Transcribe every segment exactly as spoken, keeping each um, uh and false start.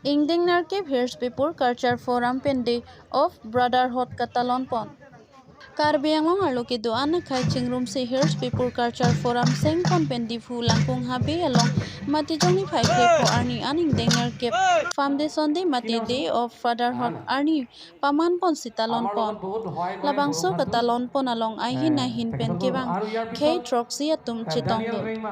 Ingdeng nerkep Hills People Culture Forum pen Day of Brotherhood katalon pon. Karbi Anglong arlo kedo-an akhei chingrumsi Hills People Culture Forum sengpon pen Diphu Langkung Habe along Matijong niphai kre-pho arni an ingdeng nerkep Foundation Day mate Day of Brotherhood arni paman ponsi talon pon. Labangso katalon pon along ahin ahin pen kevang khei throksi atum chetongdun.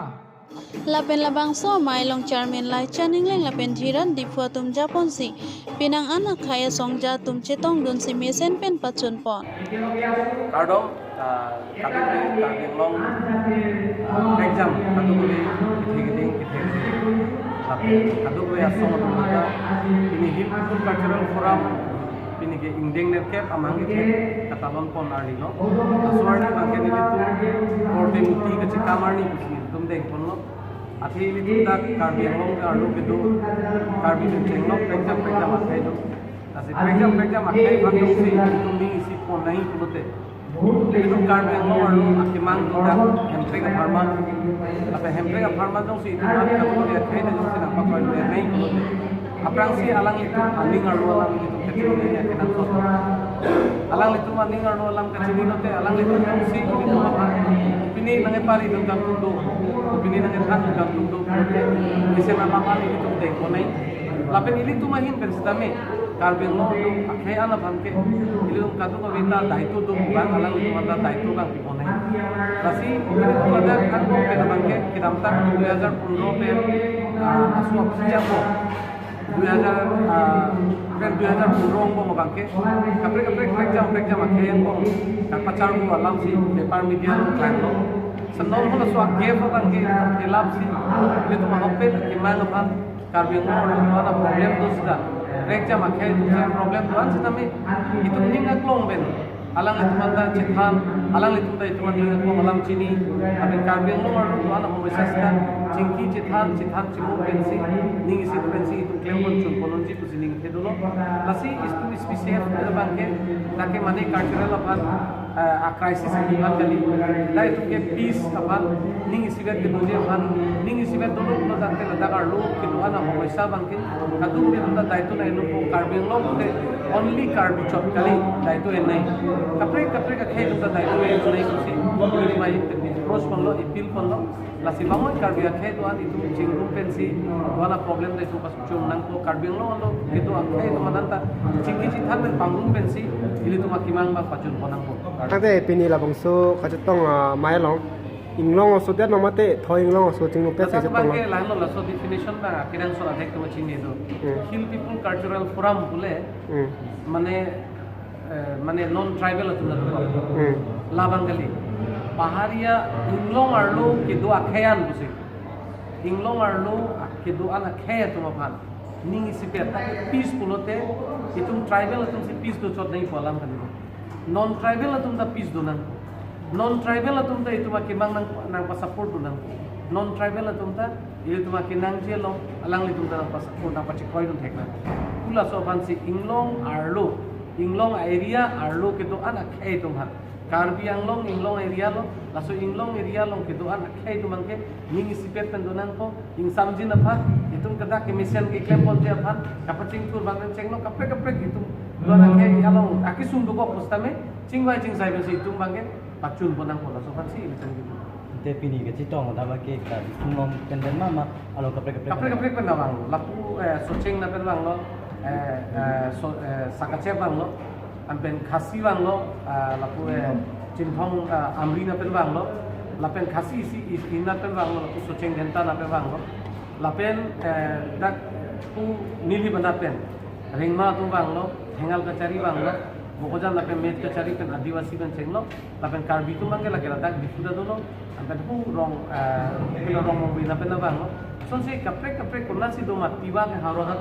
Lapen labangso amei along Chairman Laichan Engleng lapen Dhiran Diphu atum japonsi penang an akhei asong ja atum chetongdunsi mesen pen pachun pon. Kardom, ah, kami Karbi Anglong, ah, prekjam kadokave kethe keding kethe keding. Lapen kadokave asong atum mata pini Hill People Cultural Forum pini ke ingdeng nerkep amahang kethe katalon pon arni lo. Laso arni abangke nelitum korte muti kachekam arni pusi nelitum deng ponlo. Athe ilitum dak Karbi Anglong arlo kedo Karbi pen chenglok prekjam prekjam akhei do. Lasi prekjam prekjam akhei abang jongsi ilitum ning isi pon nangji pulote, ilitum Karbi Anglong arlo akemang dak Hemprek apharman, lapen Hemprek apharman jongsi ilitum an kadokave akhei ta jongsi nangpakroi nangji pulote, aphrangsi alanglitum aning arlo alam ilitum kachinine akenangsot. Alanglitum aning arlo alam kachini lote, alanglitum jongsi ilitum aphan pini nangkepari dun kangtung do, pini nangkephan dun kangtung do pulote, isi mama mani ilitum deng pon nangji. Lapen ilitum ahin pen sitame Karbi Anglong akhei an aphan ke ilitum kadokave ta daito do, bang alanglitum ta daito kangpi pon nangji. Lasi ilitum ladak angbong pen abangke kedamtang dui hajar pondro pen, ah, aso aphi angbong, dui hajar, ah, pen dui hajar pondro angbong abangke kaprek kaprek prekjam prekjam akhei angbong kapacharvo alamsi paper media along klanglo. Sendon halaso a-gap abangke ilitum fill up si ilitum ahokpet akemang aphan, Karbi Anglong arlo kedo-an aproblem do seta, prekjam akhei atum si problem do-an sitame itum ning aklong pen alanglitum anta chethan, alanglitum ta itum aning aklong alam chini, lapen Karbi Anglong arlo kedo-an ahomosya seta chingki chethan, chethan chimuk pensi, ning isi pensi itum klem pon chun pon unji pusi ning thedolo. Lasi itum S P C F abangke dak ke mane cultural aphan, eh, a-crisis aphan kali. Dak itum ke peace aphan, ning isivet kedoji aphan, ning isivet dolo pulo tangte ladak arlo kedo-an ahomosya abangke kadokave atum ta daito nangji lo. Karbi Anglong ke only Karbi chot kali daito nangji. Kaprek kaprek akhei atum ta daito nangji pusi ilitum approach ponlo, appeal ponlo. Lasi bang oi Karbi akhei do-an itum chingrum pensi do-an aproblem ta itum pachun nangpo. Karbi Anglong arlo kedo akhei atum anta chingki chethan pen pangrum pensi ilitum akemang abang pachun pon nangpo. Tangte pini labangso kachetong, ah, amei along inglong aso det nang mate thoi inglong aso chingrum pen laso kachetong abangke lang. Lahenlo, laso definition abang akenangsot adek atum chini do. Hmm. Hill People Cultural Forum pule, hmm, mane, eh, mane non tribal atum na do. Hmm. Labang kali. Paharia inglong arlo kedo akhei an pusi. Inglong arlo kedo-an akhei atum aphan ning isipet, peace pulote itum tribal atum si peace dochot nangji pu alam kali. Non tribal atum ta peace do nang. Non tribal atum ta itum akemang nang, nangpasupport do nang. Non tribal atum ta ilitum akenangji along alanglitum ta nangpasupport, nangpachekroi dun thek nang. Pu laso aphansi inglong arlo, inglong area arlo kedo-an akhei atum aphan, Karbi Anglong inglong area lo, laso inglong area along kedo-an akhei atum abangke ning isipet pen do nangpo. Ingsamjin aphan, itum kedak kemesen keklem ponji aphan kapachingthur abang pen chenglo, kaprek kaprek itum do-an akhei along akesung dokok pusitame chingvai chingsai pensi itum abangke pachun pon nangpo, laso aphansi ilitum kedo. Te pini kachetong ta abangke Karbi Anglong pen den ma ma along kaprek kaprek? Kaprek kaprek pen vanglo. Lapu, eh, Socheng na pen vanglo, eh, eh, so, eh, Sakachep vanglo, lapen Khasi vanglo, ah, lapu, eh, Chinthong, ah, Amri na pen vanglo, lapen Khasi isi, isi na pen vanglo, lapu Socheng Dhenta na pen vanglo, lapen, eh, dak pu neli bana pen Rengma atum vanglo, Thengal Kachari vanglo, Bokajan lapen Met Kachari pen Adivasi pen chenglo, lapen Karbi atum abangke lake ladak Diphu ta dolo, lapen pu Rong, eh, pilo Rongmongve na pen vanglo. Sonsi kaprek kaprek konatsi do ma, Tiwa ke Howraghat,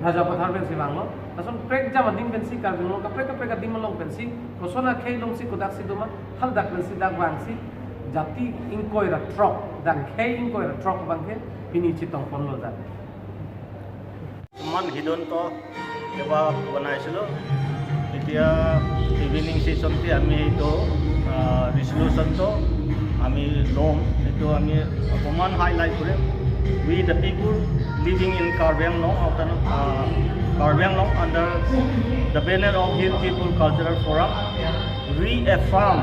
Rajapathar pensi vanglo. Lason prekjam adim pensi Karbi Anglong kaprek kaprek adim along pensi koson akhei alongsi kodaksi do ma, haladak pensi dak vangsi jati ingkoi ra throk, dak khei ingkoi ra throk abangke pini chetong ponlo dak. কিমান সিদ্ধান্ত এবাৰ বনাইছিলোঁ। এতিয়া ইভিনিং ছেছনতে আমি এইটো, আহ, ৰিজলিউশ্যনটো আমি ল'ম, এইটো আমি অকণমান হাইলাইট কৰিম। We, the people living in Karbi Anglong, Autonom-, uh, Karbi Anglong, under the banner of Hill People Cultural Forum, reaffirm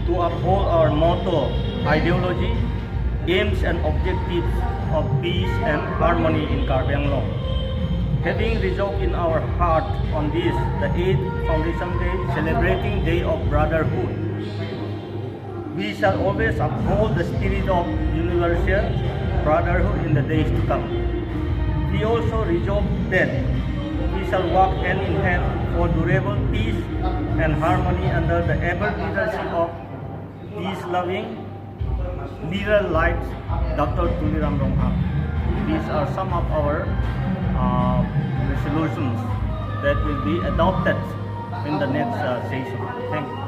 to uphold our motto, ideology, aims and objectives of peace and harmony in Karbi Anglong. Having resolved in our heart on this, the eighth Foundation Day, celebrating Day of Brotherhood, we shall always uphold the spirit of universal brotherhood in the days to come. We also resolve that we shall work hand in hand for durable peace and harmony under the able leadership of peace-loving leader like Doctor Tuliram Ronghang. These are some of our, uh, resolutions that will be adopted in the next, uh, session. Thank you.